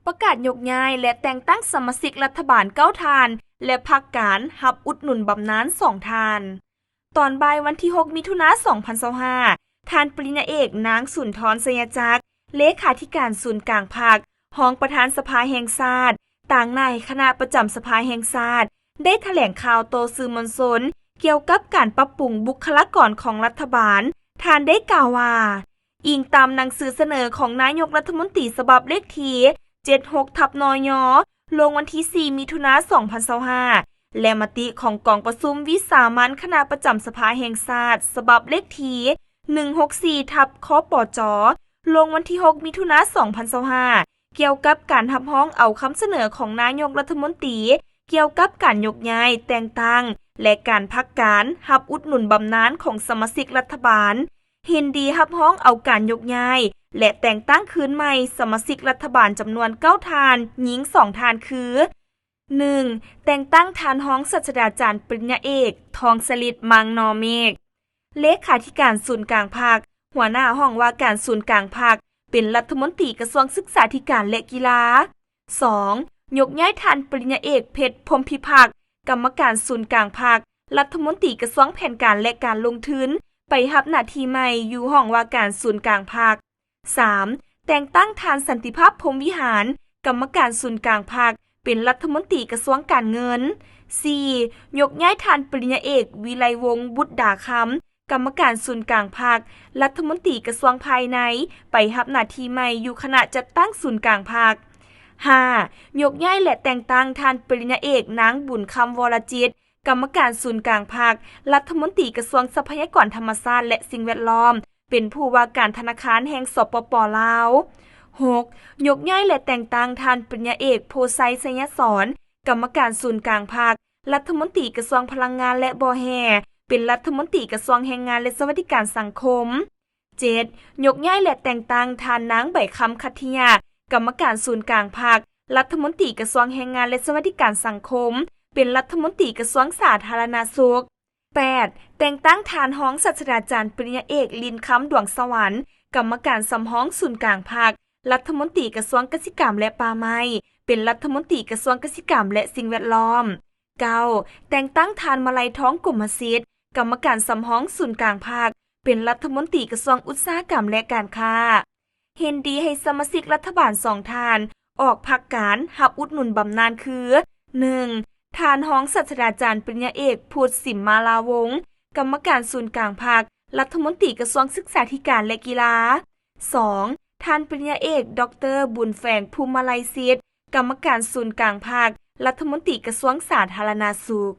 ປະກາດຍົກຍ້າຍ ແລະ ແຕ່ງຕັ້ງສະມາຊິກລັດຖະບານເກົ້າທ່ານ ແລະ ພັກການຮັບອຸດໜູນບຳນານສອງທ່ານ. ຕອນບ່າຍວັນທີຫົກ ມິຖຸນາ ສອງພັນຊາວຫ້າ ທ່ານປະລິນຍາເອກ ນາງ ສຸນທອນ ໄຊຍະຈັກ ເລຂາທິການສູນກາງພັກ, ຮອງປະທານສະພາແຫ່ງຊາດ, ຕາງໜ້າໃຫ້ຄະນະປະຈຳສະພາແຫ່ງຊາດ ໄດ້ຖະແຫຼງຂ່າວຕໍ່ສື່ມວນຊົນ ກ່ຽວກັບການປັບປຸງບຸກຄະລາກອນຂອງລັດຖະບານ. ທ່ານໄດ້ກ່າວວ່າ, ອີງຕາມໜັງສືສະເໜີຂອງນາຍົກລັດຖະມົນຕີ ສະບັບເລກທີເຈັດຫົກ ທັບ ນຍ ລົງວັນທີສີ່ ມິຖຸນາ ສອງພັນຊາວຫ້າ ແລະ ມະຕິຂອງກອງປະຊຸມວິສາມັນຄະນະປະຈຳສະພາແຫ່ງຊາດ ສະບັບເລກທີໜຶ່ງຫົກສີ່ ທັບ ຄປຈ ລົງວັນທີຫົກ ມິຖຸນາ ສອງພັນຊາວຫ້າ ກ່ຽວກັບການຮັບຮອງເອົາຄຳສະເໜີຂອງນາຍົກລັດຖະມົນຕີ ກ່ຽວກັບການຍົກຍ້າຍ, ແຕ່ງຕັ້ງ ແລະ ການພັກການຮັບອຸດໜູນບຳນານຂອງສະມາຊິກລັດຖະບານ, ເຫັນດີຮັບຮອງເອົາການຍົກຍ້າຍ ແລະ ແຕ່ງຕັ້ງຄືນໃໝ່ສະມາຊິກລັດຖະບານຈຳນວນເກົ້າທ່ານ, ຍິງສອງທ່ານ ຄື: ໜຶ່ງ ແຕ່ງຕັ້ງທ່ານຮອງສາດສະດາຈານປະລິນຍາເອກ ທອງສະລິດ ມັງນໍເມກ ເລຂາທິການສູນກາງພັກ, ຫົວໜ້າຫ້ອງວ່າການສູນກາງພັກ, ເປັນລັດຖະມົນຕີກະຊວງສຶກສາທິການ ແລະ ກິລາ. ສອງ ຍົກຍ້າຍທ່ານປະລິນຍາເອກ ເພັດ ພົມພິພັກ ກຳມະການສູນກາງພັກ, ລັດຖະມົນຕີກະຊວງແຜນການ ແລະ ການລົງທຶນ ໄປຮັບໜ້າທີ່ໃໝ່ຢູ່ຫ້ອງວ່າການສູນກາງພັກ. ສາມ ແຕ່ງຕັ້ງທ່ານ ສັນຕິພາບ ພົມວິຫານ ກຳມະການສູນກາງພັກ ເປັນລັດຖະມົນຕີກະຊວງການເງິນ. ສີ່ ຍົກຍ້າຍທ່ານປະລິນຍາເອກ ວິໄລວົງ ບຸດດາຄຳ ກຳມະການສູນກາງພັກ, ລັດຖະມົນຕີກະຊວງພາຍໃນ ໄປຮັບໜ້າທີ່ໃໝ່ຢູ່ຄະນະຈັດຕັ້ງສູນກາງພັກ. ຫ້າ ຍົກຍ້າຍ ແລະ ແຕ່ງຕັ້ງທ່ານປະລິນຍາເອກ ນາງ ບຸນຄຳ ວໍລະຈິດ ກຳມະການສູນກາງພັກ, ລັດຖະມົນຕີກະຊວງຊັບພະຍາກອນທຳມະຊາດ ແລະ ສິ່ງແວດລ້ອມ ເປັນຜູ້ວ່າການທະນາຄານແຫ່ງ ສປປ ລາວ. ຫົກ ຍົກຍ້າຍ ແລະ ແຕ່ງຕັ້ງທ່ານປະລິນຍາເອກ ໂພໄຊ ໄຊຍະສອນ ກຳມະການສູນກາງພັກ, ລັດຖະມົນຕີກະຊວງພະລັງງານ ແລະ ບໍ່ແຮ່ ເປັນລັດຖະມົນຕີກະຊວງແຮງງານ ແລະ ສະຫວັດດີການສັງຄົມ. ເຈັດ ຍົກຍ້າຍ ແລະ ແຕ່ງຕັ້ງທ່ານນາງ ໃບຄຳ ຂັດທິຍະ ກຳມະການສູນກາງພັກ, ລັດຖະມົນຕີກະຊວງແຮງງານ ແລະ ສະຫວັດດີການສັງຄົມ ເປັນລັດຖະມົນຕີກະຊວງສາທາລະນະສຸກ. ແປດ ແຕ່ງຕັ້ງທ່ານຮອງສາດສະດາຈານປະລິນຍາເອກ ລິນຄຳ ດວງສະຫວັນ ກຳມະການສຳຮອງສູນກາງພັກ, ລັດຖະມົນຕີກະຊວງກະສິກຳ ແລະ ປ່າໄມ້ ເປັນລັດຖະມົນຕີກະຊວງກະສິກຳ ແລະ ສິ່ງແວດລ້ອມ. ເກົ້າ ແຕ່ງຕັ້ງທ່ານ ມະໄລທອງ ກົມມະສິດ ກຳມະການສຳຮອງສູນກາງພັກ, ເປັນລັດຖະມົນຕີກະຊວງອຸດສາຫະກຳ ແລະ ການຄ້າ. ເຫັນດີໃຫ້ສະມາຊິກລັດຖະບານສອງທ່ານ ອອກພັກການຮັບອຸດໜູນບຳນານຄື: ໜຶ່ງ ທ່ານຮອງສາດສະດາຈານປະລິນຍາເອກ ພຸດ ສິມມາລາວົງ ກຳມະການສູນກາງພັກ, ລັດຖະມົນຕີກະຊວງສຶກສາທິການ ແລະ ກິລາ. ສອງ ທ່ານປະລິນຍາເອກ ດອກເຕີ ບຸນແຝງ ພູມມະໄລສິດ ກຳມະການສູນກາງພັກ, ລັດຖະມົນຕີກະຊວງສາທາລະນະສຸກ.